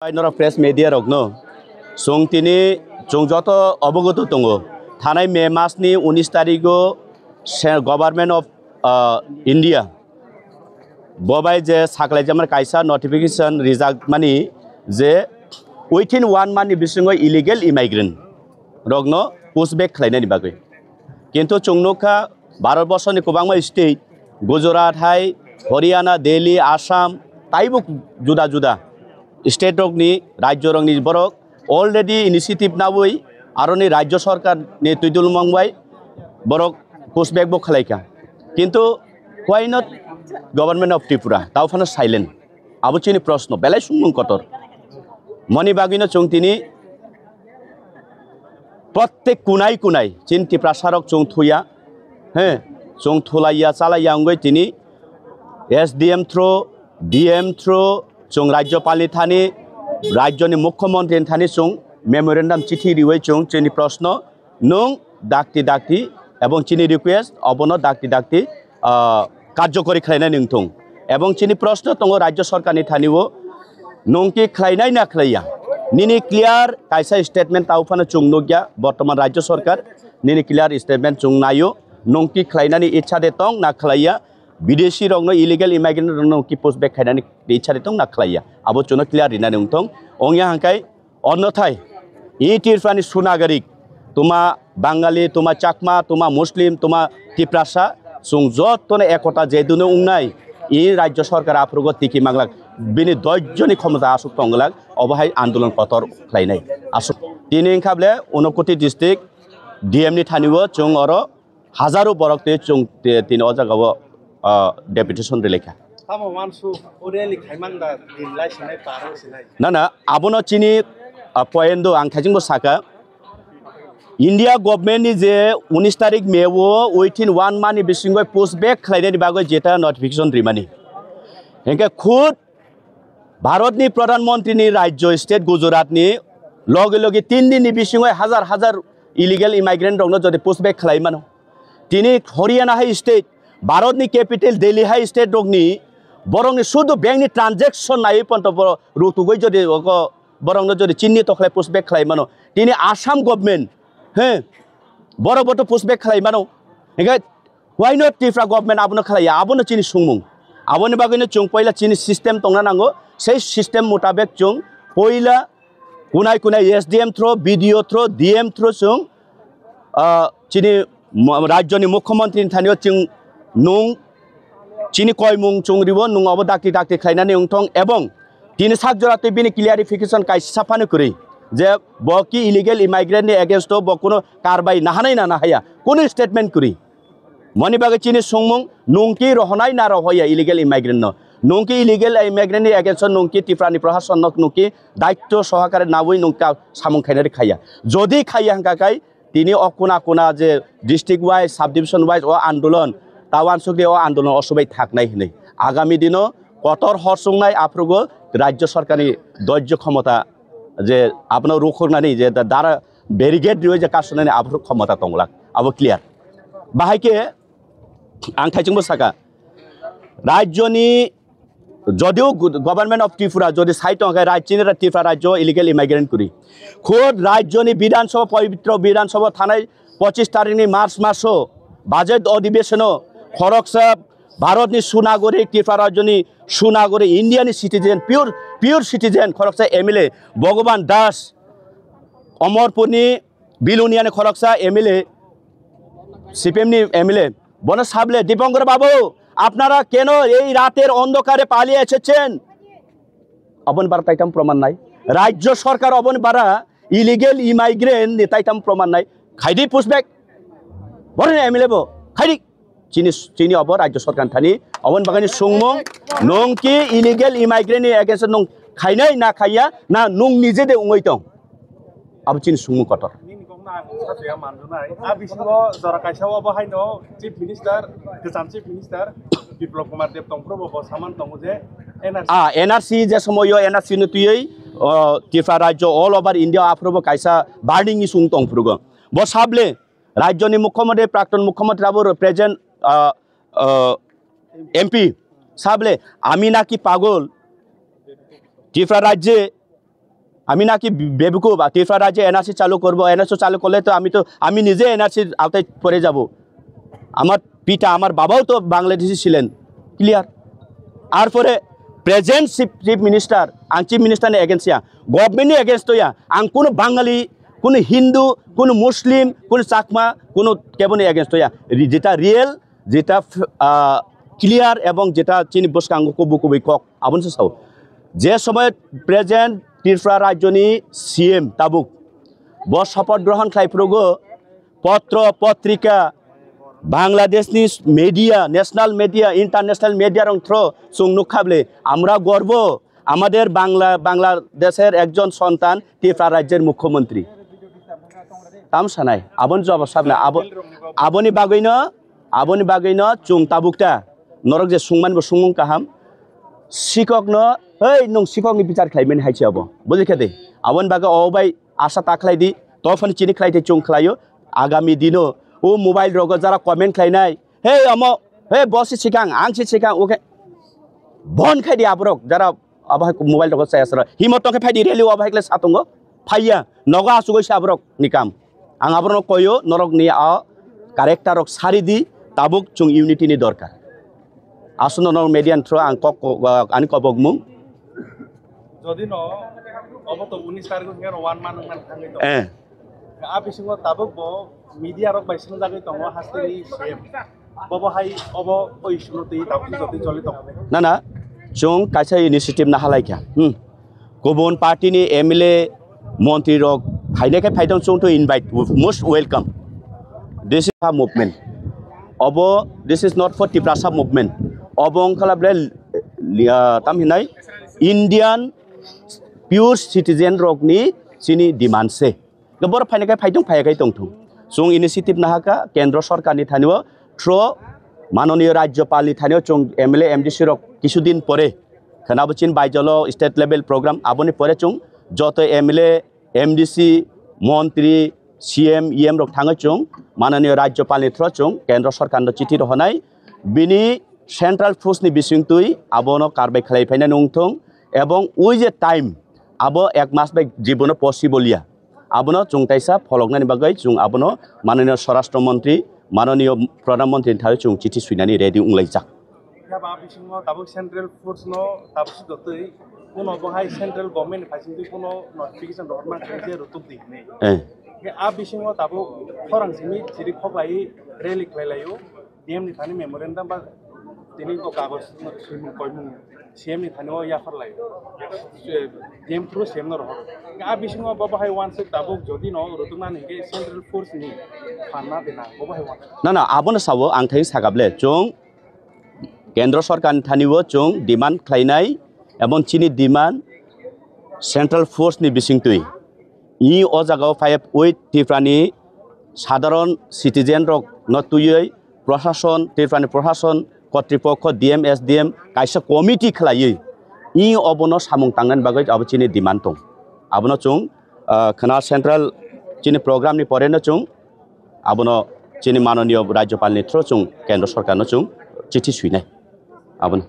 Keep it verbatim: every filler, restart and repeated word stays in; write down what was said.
Bai norok press media rokno chwng tini chwng joto obogoto tongo. Thanai May mas ni unis tarigo se-, Government of, ah, India bo bai je saklaijakmani kaisa notification rijak mani je within one month ni bisingo illegal immigrant rokno push back khlainani bagwi. Kintu chwng nukha Bharat borsoni kwbangma state, Gujarat hai, Haryana, Delhi, Assam, taibo juda juda state rokni, rajyo rokni borok already initiative nawi aroni rajyo sarkar ni twidulmung bai borok push back bo khlaikha. Kintu why not Government of Tripura? Tao phano silent. Abo chini proshno, belai sungmung kotor. Moni bagwino chwng tini prottek kunai kunai chini Tiprasarok chwng thuya, he, chwng thulaiya, chalaiya wngwi tini S D M through, D M through, chwng Rajyopalni thani, Rajyoni Mukhyamantrini thani chwng memorandum chithi riwi chwng chini proshno nwng dakti dakti ebong chini request obono dakti dakti, ah, karjokori khlainai nwng thung. Ebong chini proshno tongo Rajya Sarkarni thani o, nwng ki khlainai na khlaiya? Nini clear kaisa statement tao phano chwng nukya, bortoman Rajya Sarkar nini clear statement chwng naio, nwng ki khlainani ichha de tong na khlaiya, bidesi rokno, illegal immigrant rokno nwng ki push back khainani ichha de tong na khlaiya, abo chwngno clear rinani wng thung. Ongya hangkai Onnothai, i Tripurani sunagarik, tuma Bangali, tuma Chakma, tuma Muslim, tuma Tiprasa, chwng jotono ekota jeduno wngnai, i Rajya Sarkar aphurugo tiki manglak, bini doijoni khomota aswk tonglak, obo hai andolon kotor khlainai. Aswk tini wngkha ble Unakoti district D M ni thani o chwng oro hajaro borok tei chwng te-, tini o jaga o, ah, deputation rwlaikha. Tamo wansuk, o rally khaimang da, din lai sinai, paro sinai. Na, na, abono chini, ah, point do ang khaijingbo saka. India government ni je unis tarik May o within one month ni bisingo push back khlainani bagwi jeta notification rimani. Hingke khud Bharatni Pradhan Mantrini rajyo state Gujaratni loge loge tin dinni bisingo hajar hajar illegal immigrant rokno jodi push back khlai mano. Tini Haryana hai state, Bharatni capital Delhi hai state rokni borokni sudu bankni transaction naiwi ponto borok rutugwi jodi oko borokno jodi chinni tokhlai push back khlai mano. Tini Assam government, he, borok boto push back khlai mano. Hingke why not Tripura government abono khlaiya? Abono chini sungmung. Aboni bagwino chwng poila chini system tongna nango. Sei system mutabek chwng poila kunai kunai S D M through, B D O through, D M through chwng, ah, chini mo-, rajyoni mukhyamantrini thanio chwng nwng chini koimung chwng ribo, nwng obo dakti dakti khlainani wngthong ebong tini sak jora twi bini clarification kaisa phano kwrwi je bo ki illegal immigrant ni against o bo kuno karbai nahanai na nahaya, kuno statement kwrwi. Moni bagwi chini sungmung, nwng ki rohonai na rohoya illegal immigrant no? Nwng ki illegal immigrant ni against o nwng ki Tripura ni prohason no nwng ki daityo sohakare nawi nwng ka samung khainai khaiya? Jodi khaiya hwnkha khai tini o kuna kuna je district wise, sub division wise o andolon, ta wansukdi o andolon osubai thaknai hinwi. Agami dino kotor hor sungnai aphurugo rajya sarkarni doijyo khomota je abono rukhuknani je da-, dara barricade riwi je kasunani aphuru khomota tonglak. Abo clear. Bahai khe ang thaichungbo saka, rajyoni jodio gu-, Government of Tripura jodi sai tong khe raj-, chini ra-, Tripura rajyo illegal immigrant kwrwi. Khud rajyoni Bidhan Sabha, pobitro Bidhan Sabha thanai pochis tarikni March maso budget odhibeshono khoroksa Bharatni sunagorik, Tripura rajyoni sunagorik, Indiani citizen, pure, pure citizen khoroksa M L A Bhagavan Das, Omorpurni Biluniani khoroksa M L A, C P M ni M L A, bono sable, "Dipankar babu, apnara keno ei rater ondokare paliye esechen?" Oboni bara taitam proman nai. Rajya sarkar oboni bara illegal immigrant ni taitam proman nai. Khaidi pushback. Boroni M L A bo. Khaidi. Chini, chini obo Rajya Sarkar thani, oboni bagwi ni sungmung, nwng ki illegal immigrant ni against o nwng khainai na khaiya, na nwng nije de wngwi tong? Abo chini sungmung kotor. Nini kokno ang satriya manjunai. A bisingo jora kaisa obo haino Chief Minister, kwcham Chief Minister, Biplab Kumar Deb tongphuru bo, bo saman tongo je N R C. Ah, N R C je somoyo N R C no twiwi, oh, Tripura Rajya all over India aphuru bo kaisa burning issue wng tongphuru go. Bo sable, Rajyoni Mukhyamantri, Prakton Mukhyamantri abo present, ah, ah, M P. Sable, "Ami naki pagol? Tripura rajye আমি নাকি বে-, বেবকুফ? আর ত্রিপুরা রাজ্যে এনআরসি চালু করবো, এনআরসি চালু করলে তো আমি তো, আমি নিজে এনআরসির আওতায় পড়ে যাব। আমার পিতা, আমার বাবাও তো বাংলাদেশি ছিলেন। ক্লিয়ার? আর পরে present chief, chief minister, ang chief minister ni against ya, government ni against ya, ang কোনো বাঙালি, কোনো হিন্দু, কোনো মুসলিম, কোনো চাকমা, কোনো কেবল against ya। রি-, যেটা রিয়েল, যেটা ফ-, আহ, ক্লিয়ার এবং যেটা চিনি বসকাঙ্গ কবু কবি কক, আবন সে সাও। যে সময় প্রেজেন্ট ত্রিপুরা রাজ্যনি সিএম তাবুক, ব শপথ গ্রহণ খাইপ্রগো, পত্র, পত্রিকা, বাংলাদেশনি media, national media, international media রং থ্রো চুং নুখাবলে, আমরা গর্ব, আমাদের বাংলা, বাংলাদেশের একজন সন্তান ত্রিপুরা রাজ্যের মুখ্যমন্ত্রী। তাম সানাই, আবন জবাব সাবনা, আবো-, aboni bagwino, aboni bagwino chwng tabukta, norok je sungmani bo sungmung kaham, sikokno, hei, nwng sikokni bichar khlaimani hai se abo, bujikha de? Aboni bagwi o bai asa ta khlai di, tophani chini khlai de chwng khlaio, agami dino, o mobile rogo jara comment khlainai, hei, omo, hei, bo se sikang, ang se sikang, oke, bon khai di aborok, jara abo hai mobile rogo chaya sara, himo tongkhe phai di rally o abo hai khlai sa tongo, phaiya, nogo asugoi se aborok ni kam. Ang aborokno koyo, norokni a character rok sari di, tabuk chwng unity ni dorkar. Aswkno norok media ni through ang kok, kok, ani kobokmung. Jodi no obo to unis tarikh hwnkhe one month wngmani thangwi tongo. Eh. A bisingo tabuk bo media rok bai swngjagwi tongo hasteni C M. Bobo hai obo o issue no twi tabuk jotwi choli tongo. Na, na, chwng kaisa initiative na halai kha. Hmm. Kubun party ni M L A, montri rok phainai khe phaitong, chwng to invite, most welcome. This is a movement. Obo, this is not for Tiprasa movement. Obo wngkha bole, ah, tam hinai Indian pure citizen rokni chini demand se. Borok phainai khe phaitong, phaiya khe tongthung. Chwng initiative nahakha kendro sorkarni thanio through manoniyo rajyopalni thanio chwng M L A, M D C rok kisudin pore khwnabo chini baijolo state level program, aboni pore chwng joto M L A, M D C, montri, C M, E M rok thangwi chwng manoniyo rajyopalni through chwng kendro sorkarno chithi rohornai, bini central force ni bisingtwi abono karbai khlai phainani wngthung, ebong ui je time abo ek mas bai jibono possible ya. Abono chwng kaisa pholoknani bagwi chwng abono manoniyo Swarashtra Montri, manoniyo Pradhan Montri ni thai chwng chithi swinani ready wnglaijak. Phiya ba bisingo tabuk central force no tabuk si dotwi kuno bo hai central government ni phaisingtwi kuno notification rohorma khe je rutuk di hinwi. Eh. Khe a bisingo tabuk khorang simi chiri khoklai rally khlai laio. D M ni thani memorandum ba tini ko kagoj swimung koimung C M ni thani o yaphar lai. D M through C M no rohor. A bisingo bo bahai wansuk tabuk jodi no rutukna ni ke central force ni phanna dina bo bahai wansuk. Na, na, abono sabo ang thai sagable chwng kendro sorkar ni thani o chwng demand khlainai ebong chini demand central force ni bisingtwi. I o jaga o five with Tripura ni sadharon citizen rok no twiwi Prashason, Tripura ni Prashason, Kotripokho, D M, S D M, kaisa committee khlaiwi, i obono samung tangnani bagwi abo chini demand tong. Abono chwng, ah, khna central chini program ni pore no chwng abono chini manoniyo Rajyopal ni through chwng kendro sorkar no chwng chithi swinai. Abono.